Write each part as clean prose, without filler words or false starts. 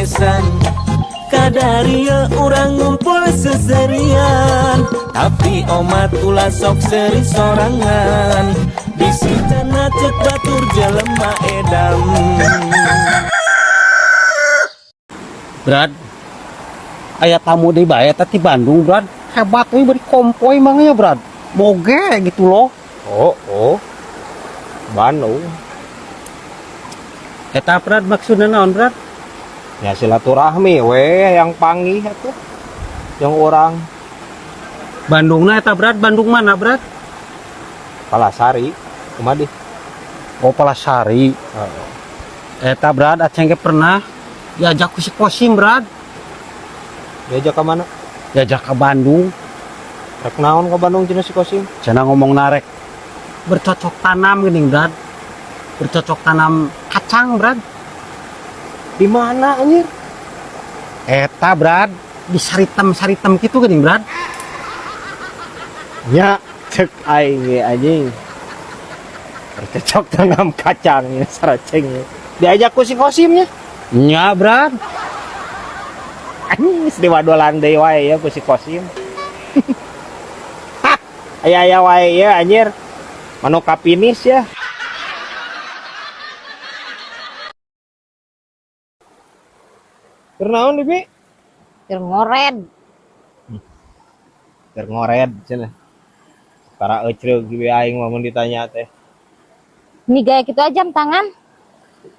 bebesan. Kadarieu urang ngumpul seserian, tapi omat ulah sok seri sorangan. Bisi cenah cek batur jelema edan. Brad, aya tamu di bae eta ti Bandung, Brad. Hebat euy, beri kompoi mangnya, Brad. Moge gitu loh. Oh. Bandung. Eta, Brad, maksudna naon, Brad? Ya silaturahmi weh yang panggih atuh. Yang orang Bandungna eta, Brad, Bandung mana, Brad? Palasari. Kumaha di? Oh, Palasari. Heeh. Eta, Brad, aceng ge pernah diajak ku si Kosim, Brad. Diajak ke mana? Diajak ke Bandung. Rek naon ke Bandung cenah si Kosim? Cenah ngomong narek bercocok tanam gini, Brad. Bercocok tanam kacang, Brad. Di mana anjir? Eta, Brad, di Saritem-Saritem gitu gini, Brad. Nya cek aing ge anjing. Bercocok tanam kacang ya saraceng. Diajak ku si Kosimnya. Nya, Brad. Anjing diwadolan deui wae ya ku si Kosim. Hah, aya-aya wae ya anjir. Manu kapinis ya. Keur naon, Bibi? Keur ngored. Keur ngored cenah. Para ecreug bibi aing mah mun ditanya teh. Ini gaya gitu aja jam tangan.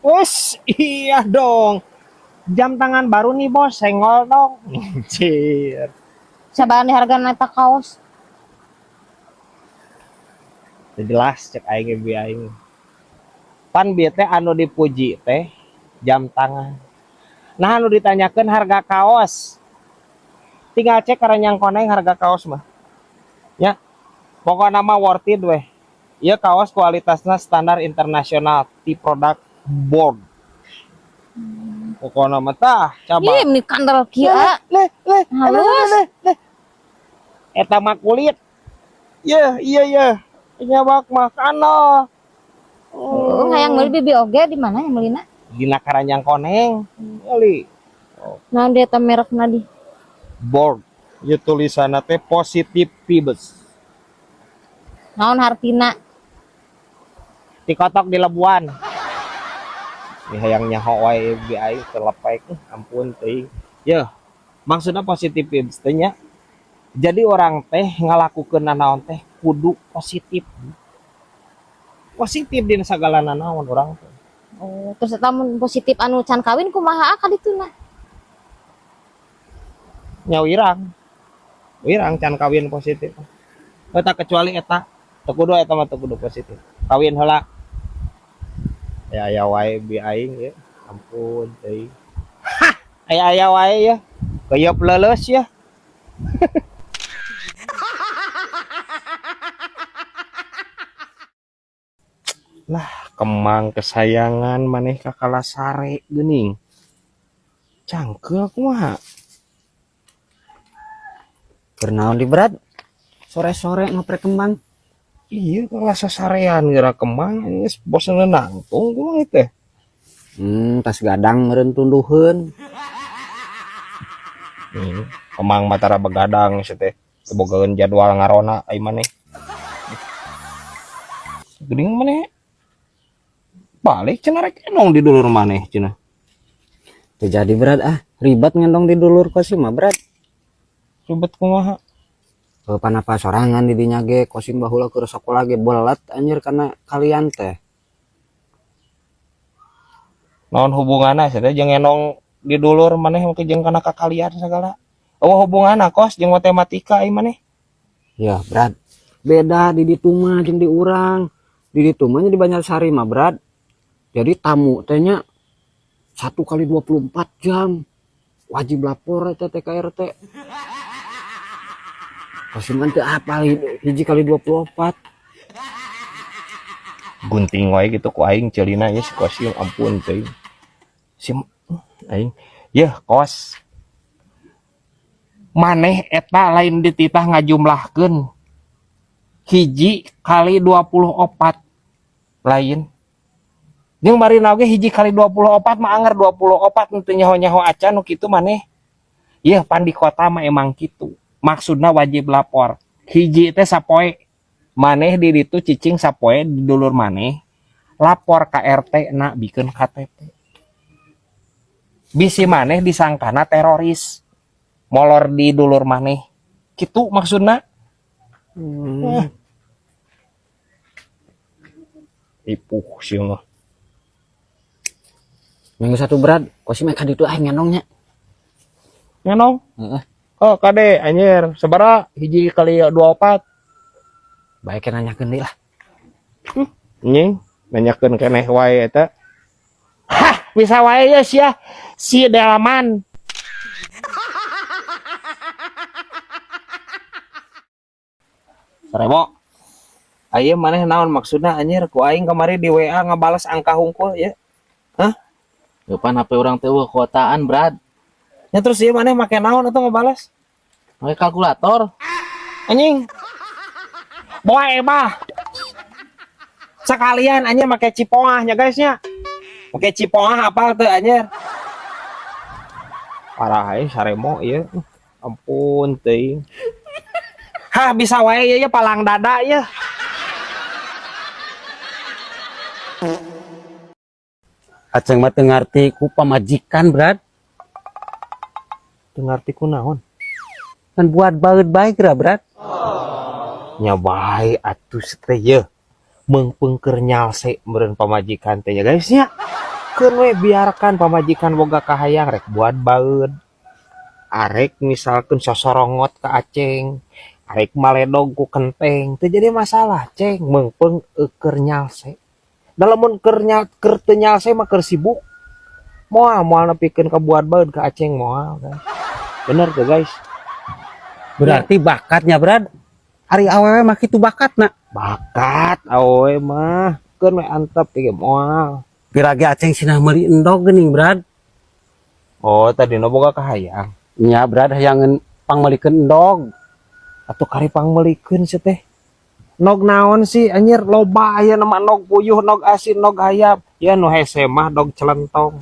Wes, iya dong. Jam tangan baru nih, Bos, senggol dong. Anjir. Sabaraha di harga eta kaos? Teu jelas cek aing bibi aing. Pan bieu teh anu dipuji teh jam tangan. Nah, anu ditanyakeun harga kaos. Tinggal cek karanjang koneng harga kaos mah. Ya. Pokokna mah worth it weh. Ieu kaos kualitasna standar internasional ti produk board. Pokokna mah tah coba. Ih, ini kandel kieu. Leh, leh, Halus. leh, leh. Eta mah kulit. Iya, iya, iya. Nyabak mah kana. Oh, hayang meuli bibi oge di mana yang meulina? Dina karanjang koneng. Meuli. Nah, dia eta merekna di. Board. Ieu tulisanna teh positive vibes. Naon hartina? Dikotok di lebuan. Ini hayang nyaho wae bi aing telepek, ampun teuing. Yeuh, maksudna positive vibes teh nya. Jadi orang teh ngalakukeun nanaon teh kudu positif. Positif dina sagala nanaon urang teh. Oh, terus eta mun positif anu can kawin kumaha ka dituna? Nya wirang. Wirang can kawin positif. Eta kecuali eta teu kudu, eta mah teu kudu positif. Kawin heula. Aya aya wae bi aing ya. Ampun teuing. Hah, aya aya wae ya. Keyeup leuleus ya. Lah, kemang kesayangan maneh ka Kalasare geuning. Cangkeul kumaha? Keur naon di, Brad? Sore-sore ngoprek kembang. Iya, kalah sasarean geura kemang geus bosen nangtung kumaha teh. Tas gadang meureun tunduheun. Kemang mah tara begadang sia teh. Teu bogaeun jadwal ngarona ai maneh. Geuning maneh balik cenah rek endong di dulur maneh cenah. Teu jadi, Brad, ah. Ribet ngendong di dulur Kosim mah, Brad. Ribet kumaha? Panapa sorangan di dinya ge Kosim baheula keur sakola ge belet anjir kana kalian teh. Naon hubunganna sia teh jeung endong di dulur maneh make jeung kana kakalian sagala? Eueuh hubunganna kos jeung matematika ai maneh. Ya, Brad. Beda di ditu mah jeung di urang. Di ditu mah nya di Banjarsari mah, Brad. Jadi tamu teh nya 1 kali 24 jam wajib lapor eta teh ka RT. Kosim kan teu apal hiji kali 24. Gunting wae gitu ku aing ceulina ya si Kosim, ampun teuing. Si aing yeuh kos. Maneh eta lain dititah ngajumlahkeun hiji kali 24 lain. Jeung marina oge hiji kali 24 mah anger 24 teu nyaho-nyaho acan nu kitu maneh. Yeuh pan di kota mah emang kitu. Maksudna wajib lapor. Hiji teh sapoe maneh di ditu cicing sapoe di dulur maneh lapor ka RT na bikeun KTP. Bisi maneh disangkana teroris molor di dulur maneh. Kitu maksudna. Ipuh sih mah. Minggu satu berat, kok sih mereka ditu aing ngenongnya. Ngenong? Heeh. Oh, kade anjir, sabaraha hiji kali 24? Baik nanyakeun deui lah. Anjing, nanyakeun keneh wae eta. Hah, bisa wae ya sia. Si Delman. Remo. Ayo maneh naon maksudna anjir ku aing kamari di WA ngabales angka hungkul ya. Hah? Depan HP urang teh eueuh kuotaan, Brad. Ya terus ieu maneh make naon atuh ngabales? Make kalkulator. Anjing. Bawa ebah. Sekalian anjir make cipoah nya guys nya. Make cipoah apal teu anjir. Parah euy saremo ieu. Ampun teuing. Hah bisa wae ieu ya palang dada ieu. Aceng mah teu ngarti ku pamajikan, Brad. Teu ngarti ku naon? Kan buat baeud bae geura, Brad. Nya bae atuh teh ye. Meungpeung keur nyalse meureun pamajikan teh nya guys nya. Keun we biarkan pamajikan boga kahayang rek buat baeud. Arek misalkeun sosorongot ka Aceng, arek maledog ku kenteng, teu jadi masalah, Ceng. Meungpeung keur nyalse. Da lamun keur keur teu nyalse mah keur sibuk. Moal moal nepikeun ka buat baeud ka Aceng moal, guys. Bener tuh, guys. Berarti bakatnya, Brad. Ari awewe mah kitu bakatna. Bakat awewe mah keun we antep ge moal. Pirage Aceng sinah meuli endog geuning, Brad. Oh, tadina boga kahayang. Nya, Brad, hayangeun pangmeulikeun endog. Atuh kari pangmeulikeun sih teh. Nog naon sih anjir loba aya nama nog puyuh, nog asin, nog hayam. Ya nu hese mah dog celentong.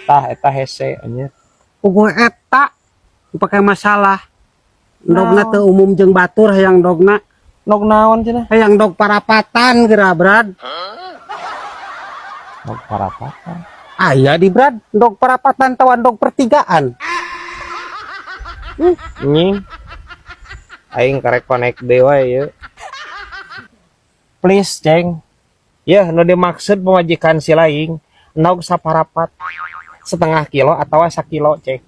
Tah eta hese anjir. Puguh eta dipake masalah. Endogna teu umum jeung batur hayang dogna. Nog naon cenah? Hayang dog parapatan geura, Brad. Nog parapatan. Aya di Brad, dog parapatan tawa dog pertigaan. Nying. Aing karek connect deui wae ieu. Please, Ceng. Yeuh nu dimaksud pamajikan si laing nog saparapat setengah kilo atawa sakilo, Ceng.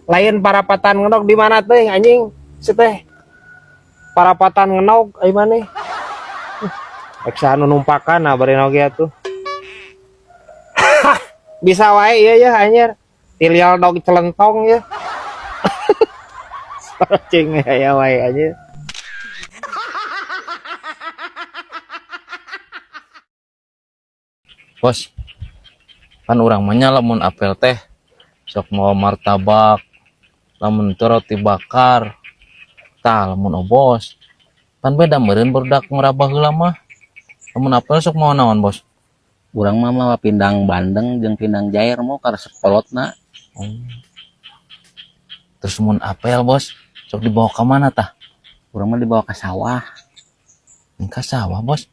Lain parapatan ngenog di mana teh anjing? Si teh. Parapatan ngenog ai maneh. Rek saha nu numpakan nah bari oge atuh. Bisa wae ieu ya anjir. Tilial dog celentong ya. Cing aya wae anjir. Bos, pan urang mah nya lamun apel teh sok mawa martabak, lamun teu roti bakar. Tah lamun obos, pan beda meureun barudak ngerabah heula mah. Lamun apel sok mawa naon, Bos? Urang mah mawa pindang bandeng jeung pindang jair mau karesep kolotna. Terus mun apel, Bos, sok dibawa ka mana tah? Urang mah dibawa ka sawah. Ka sawah, Bos?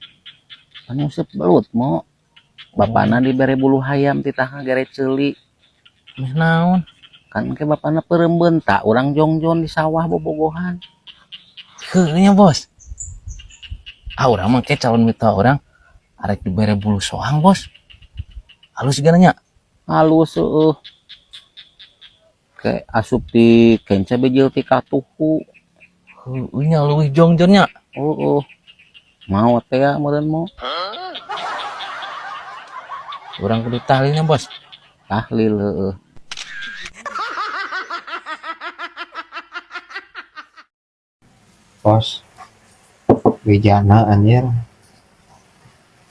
Pan nguseup belut mo. Bapana dibere bulu hayam titah ngagere ceuli. Meh naon? Kan engke bapana peureum tak urang jongjon di sawah bobogohan. Heuh nya, Bos. Ah urang mah ke calon mitra urang arek dibere bulu soang, Bos. Halus gana nya? Halus heueuh. Ke asup di kenca bejil ti katuhu. Heueuh nya leuwih jongjon nya. Heueuh. Mau teh ya meureun mo. Urang kudu tahlilnya, Bos. Tahlil heueuh. Bos. Wijana anjir.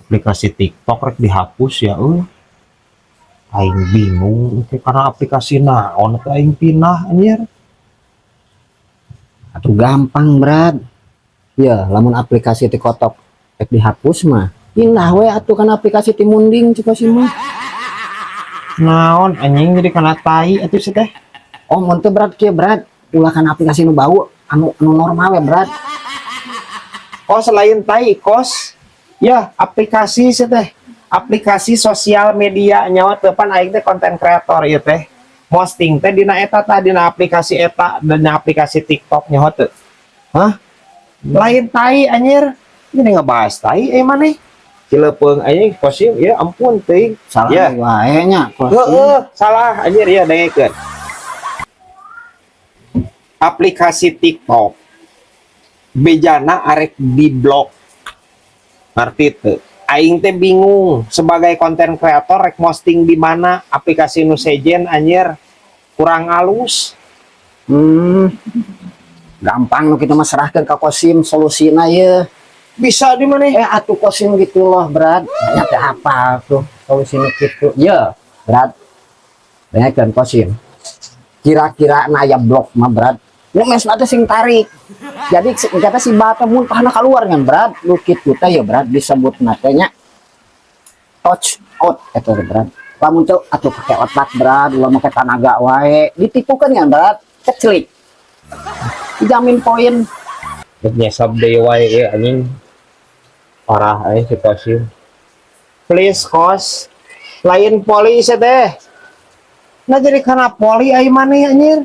Aplikasi TikTok rek dihapus ya euy. Aing bingung teh karena aplikasi naon teh aing pindah anjir. Atuh gampang, Brad. Ya, lamun aplikasi TikTok rek dihapus mah Pindah we atuh kana aplikasi ti Munding cek Kosim mah. Naon anjing, jadi kana tai atuh sih teh. Oh, mun teu, Brad, kieu, Brad, ulah kana aplikasi nu bau, anu anu normal we, Brad. Oh, selain tai, Kos ya, aplikasi sih teh, aplikasi sosial media nyawa teu. Pan aing teh konten kreator ieu teh, posting teh dina eta tah, dina aplikasi eta, dina aplikasi TikTok, nyawa teu? Hah, lain tai anjir, ini ngebahas tai eh maneh cilepeung anjing. Kosim ya, ampun teuing. Salah Ya. wae nya, Kosim. Heeh, salah anjir ya. Dengekeun, aplikasi TikTok bejana arek di blok, ngerti teu? Aing teh bingung sebagai konten kreator rek posting di mana aplikasi nu sejen anjir, kurang halus. Gampang nu kita mah, serahkeun ka Kosim solusina ye. Bisa di mana? Eh, atuh Kosim gitu loh, Brad. Nya teh apa tuh solusina gitu. Ya, Brad. Dengekeun Kosim. Kira-kira na aya blok mah, Brad. Nu mesna teh sing tarik. Jadi kata si bata muntahna keluar kan, Brad. Nu kitu teh ya, Brad, disebutna teh nya touch out eta teh, Brad. Lamun teu atuh pake otak, Brad, ulah make tanaga wae. Ditipukeun kan, Brad, kecelik. Dijamin poin. Rek nyesab deui wae ya anjing, parah anjing si Kosim. Please, Kos, lain poli teh. Nah, jadi karena poli ai maneh anjir,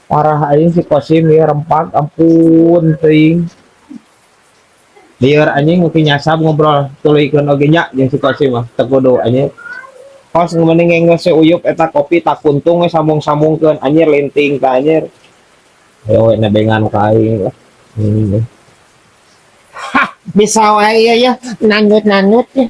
parah anjing si Kosim ya, rempak, ampun teuing, lieur anjing. Mungkin nyasab ngobrol tuluykeun oge nya jeung si Kosim mah teu kudu anjir. Kos, mending geus uyup eta kopi tak kuntung we, sambung-sambungkeun anjir, linting ka anjir. Ayo we nebengan ka aing lah. Hah, bisa wae ya, ya. Nanut-nanut ya.